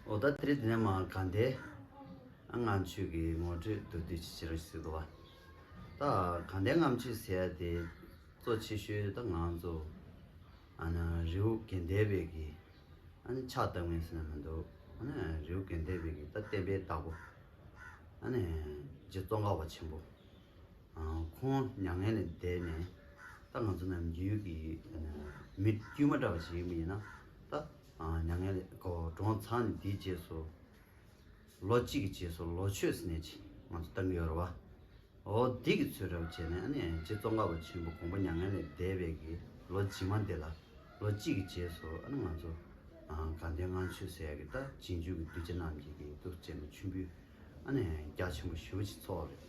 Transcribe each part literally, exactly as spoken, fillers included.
འོ་ད་དེ་རིང་འདི་ནས་མར་དགའ་ལྡན་ཨ་ལྔ་མཆོད་ཀྱི་ངོ་སྤྲོད་མདོར་བསྡུས་ཅིག་བྱེད་རོགས་ཞུ་གི་འདུག་བ། ད་དགའ་ལྡན་ལྔ་མཆོད་ཟེར་ཡ་དེ་གཙོ་ཆེ་ཤོས་ད་ང་ཚོ་ཨ་ནི་རི་བོ་དགེ་ལྡན་པའི་གི་ཨ་ནི་ཕྱག་བཏབ་མཁན་ཟེར་ན་མི་འདུག་ཨ་ནི་རི་བོ་དགེ་ལྡན་པའི་གི་ད་བསྟན་པའི་བདག་པོ་ཨ་ནི་རྗེ་ཙོང་ཁ་པ་ཆེན་པོ། ཨ་ཁོང་མྱ་ངན་ལས་འདས་ནས་ད་ང་ཚོ་ནམ་རྒྱུན་གྱི་ཨ་ནི་མི་དཀྱུས་མ་འདྲ་བ་ཞིག་ཡིན་པ་ཡིན་ན། ད་ཨ་མྱ་ངན་ལས་ཁོ་གྲོངས་ཚར་ནས་དེའི་རྗེས་སུ་ལོ་གཅིག་གི་རྗེས་སུ་ལོ་མཆོད་ཟེར་ནས་ཅིག་ང་ཚོ་བཏང་གི་ཡོད་རེད་བ། འོ་འདི་གི་ཚོད་འདྲ་བོ་བྱས་ནས་ཨ་ནི་རྗེ་ཙོང་ཁ་པ་ཆེན་པོ་དགོངས་པ་མྱ་ངན་ལས་འདས་པའི་གི་ལོ་རྗེས་མ་འདི་ལ་ལོ་གཅིག་གི་རྗེས་སུ་ཨ་ནི་ང་ཚོ་ཨ་དགའ་ལྡན་ལྔ་མཆོད་ཟེར་ཡ་གི་ད་རྗེས་འཇུག་གི་གདུལ་བྱ་རྣམས་ཀྱི་གི་འདུ་བྱེད་མ་མཆོད་འབུལ་ཨ་ནི་རྒྱ་ཆེན་པོ་ཞེ་པོ་ཅིག་ཚོགས་རེད།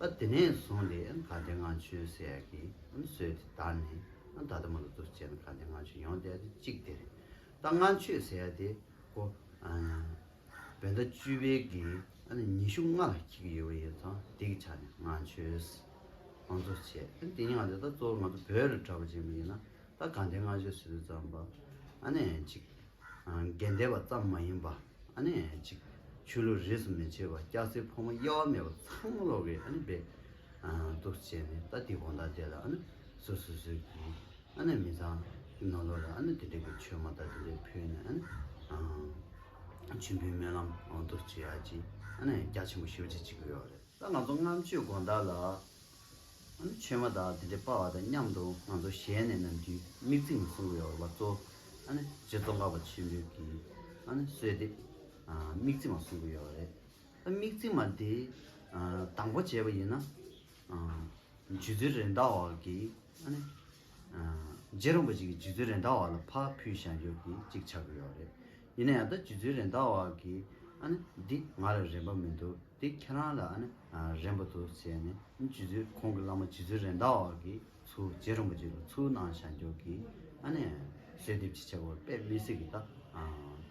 ད་དེ་ནས་བཟུང་སྟེ་ཨ་ནི་དགའ་ལྡན་ལྔ་མཆོད་ཟེར་ཡ་གི་ཨ་ནི་སྲོལ་དེ་དར་ནས་ཨ་ནི་ད་ལྟ་མ་ལ་འདུ་བྱེད་ནི་དགའ་ལྡན་ལྔ་མཆོད་ཡོང་བསྡད་དེ་གཅིག་དེ་རེད། ད་ལྔ་མཆོད་ཟེར་ཡ་དེ་ཁོ་ཨ་བོད་ཟླ་བཅུ་པའི་གི་ཨ་ནི་ཉི་ཤུ་ལྔ་ལ་འཁེལ་གྱི་ཡོད་པ་ཡིན་ཙང་དེ་གི་ཆ་ནས་ལྔ་མཆོད་ང་ཚོ་བྱས། ཨ་ནི་དེ་ཉིད་ང་ཚོ་ད་གཙོ་བོ་ང་ཚོ་བོད་ལ་གྲགས་པ་ཅན་པ་ཡིན་ན་ད་དགའ་ལྡན་ལྔ་མཆོད་ཟེར་དུས་ཙམ་པ་ཨ་ནི་ཅིག་དགེ་འདུན་པ་ཙམ་མ་ཡིན་པ་ཨ་ནི་ཅིག་ཆོས་ལུགས་རིས་སུ་མི་ཆད་པ་སྐྱ་སེར་ཕོ་མོ་དབྱེ་བ་མེད་པ་ཚང་མ་ལོག་གི་ཨ་ནི་བེད་འདུག་བྱས་ནས་ད་དེ་དགོང་དག་དེ་ལ་ཨ་ནི་སོ་སོ་སོའི་གི་ཨ་ནི་མི་ཚང་ནང་ལོགས་ལ་ཨ་ནི་དེ་འདྲའི་གི་མཆོད་མ་དང་དེ་འདྲའི་ཕུལ་ནས་ཨ་ནི་ཨ་མཆོད་འབུལ་སྨོན་ལམ་འདུ་བྱེད་ཡ་ཅིག་ཨ་ནི་རྒྱ་ཆེན་པོ་ཞེ་པོ་ཅིག་བྱེད་ཀྱི་ཡོད་རེད། ད་ང་ཚོ་ལྔ་མཆོད་དགོང་དག་ལ་ཨ་ནི་མཆོད་མ་དང་དེ་འདྲའི་སྤར་བ་དང་མཉམ་དུ་ང་ཚོ་ཞལ་ནས་ནམ་རྒྱུན་དམིགས་བརྩེ་མ་གསུང་གི་ཡོད་རེད་བ། གཙོ་བོ་ཨ་ནི་རྗེ་ཙོང་ཁ་པ་ཆེན་པོའི་གི་ཨ་ནི་གསོལ་འདེབས་དམིགས་བརྩེ་མ་གསུང་གི་ཡོད་རེད། ད་དམིགས་བརྩེ་མ་དེ་དང་པོ་བྱས་པ་ཡིན་ན། རྗེ་བཙུན་རེད་མདའ་བ་གིས་ཨ་ནི། རྗེ་རིན་པོ་ཆེ་གིས་རྗེ་བཙུན་རེད་མདའ་བ་ལ་ཕར་ཕུལ་བཞག་རྒྱུ་གི་གཅིག་ཆགས་ཀྱི་ཡོད་རེད། ཡིན་ན་ཡང་ད་རྗེ་བཙུན་རེད་མདའ་བ་གིས་ཨ་ནི་འདི་ང་ལ་རན་པ་མི་འདུག་འདི་ཁྱེད་རང་ལ་ཨ་ནི་རན་པ་འདུག་ཟེར་ནས་རྗེ་བཙུན་ཁོང་གི་བླ་མ་རྗེ་བཙུན་རེད་མདའ་བ་གིས་ཚུར་རྗེ་རིན་པོ་ཆེ་ལ་ཚུར་གནང་བཞག་རྒྱུ་གི་ཨ་ནི་གསོལ་འདེབས་ཅིག་བྱས་པ་དཔེ་མི་སྲིད་ཀྱི་ད་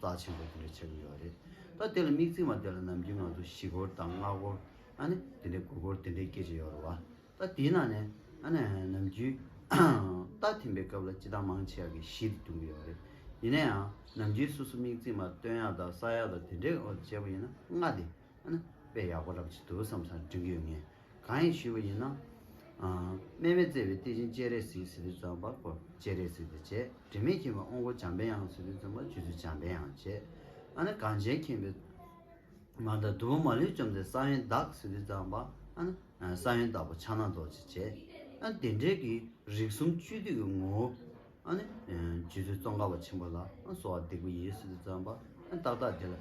རྩ་ཆེན་པོ་དེ་འདྲ་ཆགས་ཀྱི་ཡོད་རེད། ད་དེ་ལ་དམིགས་བརྩེ་མ་དེ་ལ་ནམ་རྒྱུན་ང་ཚོ་བཞི་སྐོར་དང་ལྔ་སྐོར་ཨ་ནི་དེ་འདྲའི་དགུ་སྐོར་དེ་འདྲའི་སྐད་ཆ་ཡོད་རེད་བ། ད་དེའི་ནང་ནས་ཨ་ནི་ནམ་རྒྱུན་རྟ་འཐེན་པའི་སྐབས་ལ་སྤྱིར་བཏང་མང་ཆེ་བ་གིས་བཞི་དེ་འཐེན་གྱི་ཡོད་རེད། ཡིན་ན་ཡང་ནམ་རྒྱུན་སོ་སོ་དམིགས་བརྩེ་མ་བཏོན་ཡག་དང་བསག་ཡག་དང་དེ་འདྲའི་འོག་བྱས་པ་ཡིན་ན་ལྔ་དེ་ཨ་ནི་དཔེ་ཡག་པོ་རབ་ཅིག་འདུག་བསམ་བསམ་དྲན་གྱི་ཡོད། ངས་གང་ཡིན་ཞུས་པ་ཡིན་ན། ཨ་དམན་མེད་བརྩེ་བའི་གཏེར་ཆེན་སྤྱན་རས་གཟིགས་ཟེར་དུས་ཙམ་པ་ཁོ་སྤྱན་རས་གཟིགས་དེ་བྱས། དྲི་མེད་མཁྱེན་པའི་དབང་བསྐུར་འཇམ་པའི་དབྱངས་ཟེར་དུས་ཙམ་པ་རྗེ་བཙུན་འཇམ་པའི་དབྱངས་བྱས། ཨ་ནི་གངས་ཅན་མཁྱེན་པའི་མ་དང་བདུད་དཔུང་མ་ལུས་བཅོམ་མཛད་ས་བོན་བདག་ཟེར་དུས་ཙམ་པ་ཨ་ནི་ས་བོན་བདག་པོ་ཕྱག་ན་རྡོ་རྗེ་བྱས། ཨ་ནི་དེ་འདྲའི་གི་རིགས་གསུམ་བཅུད་བསྡུས་ཀྱི་ངོ་བོ་ཨ་ནི་རྗེ་བཙུན་ཙོང་ཁ་པ་ཆེན་པོ་ལ་གསོལ་བ་འདེབས་ཀྱི་ཡིན་ཟེར་དུས་ཙམ་པ་ཨ་ནི་ཏག་ཏག་དེ་ལ་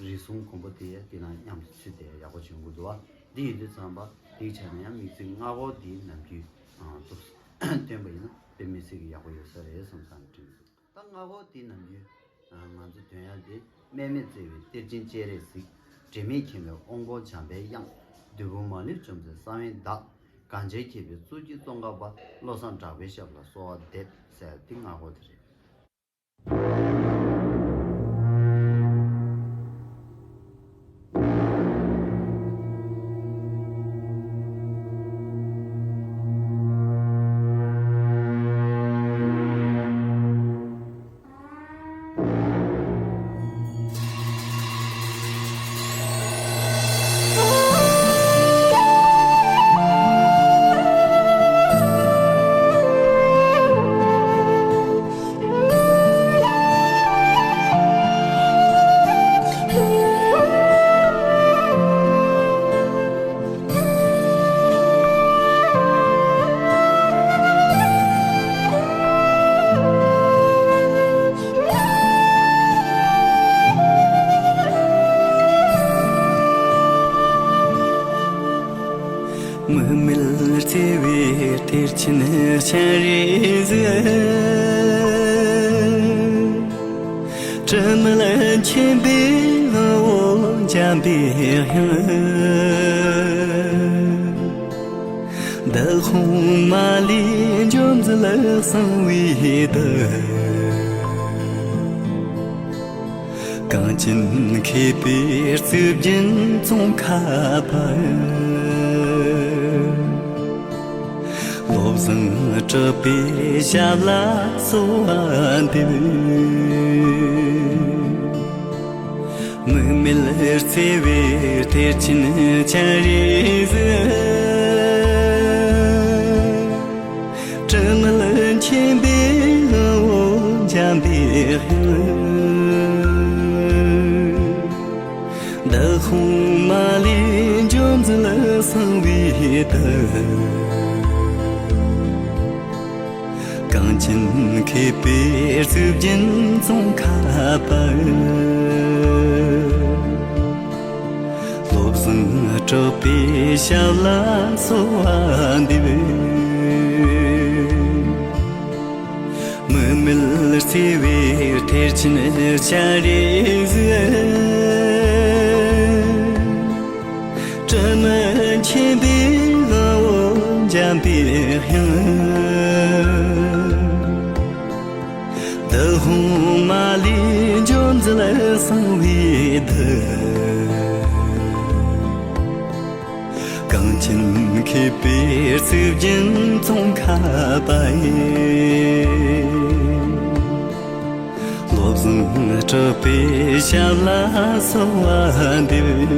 རིགས་གསུམ་མགོན་པོ་དེ་དེ་ནང་མཉམ་དུ་ཚུད་དེ་ཡག་པོ་བྱུང་གི་འདུག་བ། འདི་ཡིན་དུས་ཙམ་པ་དེའི་ཆ་ནས་ཡང་དམིགས་བརྩེ་ལྔ་སྐོར་འདིའི་ནམ་རྒྱུན་འདུག་སྟོན་པ་ཡིན་ན་དཔེ་མི་སྲིད་ཀྱི་ཡག་པོ་ཡོད་ས་རེད་བསམ་བསམ་དྲན་གྱི་འདུག་ད་ལྔ་སྐོར་དེ་ནམ་རྒྱུན་ང་ཚོ་འདོན་ཡག་དེ། དམན་མེད་བརྩེ་བའི་གཏེར་ཆེན་སྤྱན་རས་གཟིགས། དྲི་མེད་མཁྱེན་པའི་དབང་པོ་འཇམ་པའི་དབྱངས། བདུད་དཔུང་མ་ལུས་བཅོམ་མཛད་ས་བོན་བདག། གངས་ཅན་མཁྱེན་པའི་གཙུག་གི་ཙོང་ཁ་པ། བློ་བཟང་གྲགས་པའི་ཞབས་ལ་གསོལ་བ་འདེབས་ཟེར་དེ་ལྔ་སྐོར་དེ་རེད། དམིགས་མེད་བརྩེ་བའི་གཏེར་ཆེན་སྤྱན་རས་གཟིགས། དྲི་མེད་མཁྱེན་པའི་དབང་པོ་འཇམ་པའི་དབྱངས། བདག་དབང་མ་ལུས་འཇོམས་མཛད་གསང་བའི་བདག། གངས་ཅན་མཁས་པའི་གཙུག་རྒྱན་ཙོང་ཁ་པ། བློ་བཟང་གྲགས་པའི་ཞབས་ལ་གསོལ་བ་འདེབས། མིག་མེད་བརྩེ་བའི་གཏེར་ཆེན་སྤྱན་རས་གཟིགས། དྲི་མེད་མཁྱེན་པའི་དབང་པོ་འཇམ་པའི་དབྱངས། བདག་དབང་མ་ལུས་འཇོམས་མཛད་གསང་བའི་བདག། གངས་ཅན་མཁས་པའི་གཙུག་རྒྱན་ཙོང་ཁ་པ། བློ་བཟང་གྲགས་པའི་ཞབས་ལ་གསོལ་བ་འདེབས། མིག་མེད་བརྩེ་བའི་གཏེར་ཆེན་སྤྱན་རས་གཟིགས། དྲི་མེད་མཁྱེན་པའི་དབང་པོ་འཇམ་པའི་དབྱངས། བདག་དབང་མ་ལུས་འཇོམས་མཛད་གསང་བའི་བདག། གངས་ཅན་མཁས་པའི་གཙུག་རྒྱན་ཙོང་ཁ་པ་ཡི། བློ་བཟང་གྲགས་པའི་ཞབས་ལ་གསོལ་བ་འདེབས།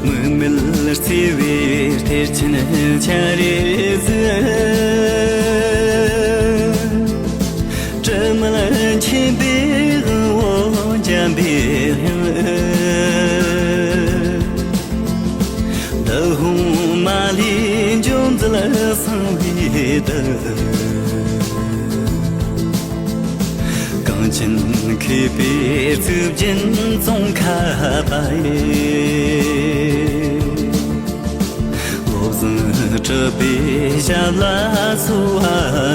མིག་མེད་བརྩེ་བའི་གཏེར་ཆེན་སྤྱན་རས་གཟིགས། དྲི་མེད་མཁྱེན་པའི་དབང་པོ་འཇམ་པའི་དབྱངས། བདག་དབང་མ་ལུས་འཇོམས་མཛད་གསང་བའི་བདག། གངས་ཅན་མཁས་པའི་གཙུག་རྒྱན་ཙོང་ཁ་པ་ཡི། བློ་བཟང་གྲགས་པའི་ཞབས་ལ་གསོལ་བ་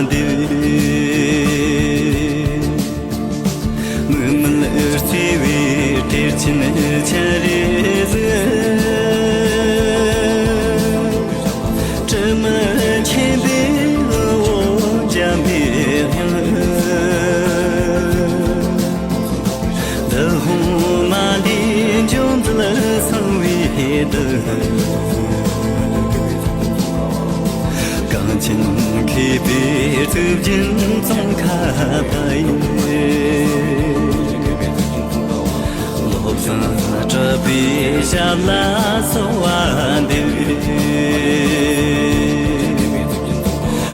འདེབས། མིག་མེད་བརྩེ་བའི་གཏེར་ཆེན་སྤྱན་རས་གཟིགས། དྲི་མེད་མཁྱེན་པའི་དབང་པོ་འཇམ་པའི་དབྱངས། བདག་དབང་མ་ལུས་འཇོམས་མཛད་གསང་བའི་བདག། གངས་ཅན་མཁས་པའི་གཙུག་རྒྱན་ཙོང་ཁ་པ་ཡི། བློ་བཟང་གྲགས་པའི་ཞབས་ལ་གསོལ་བ་འདེབས།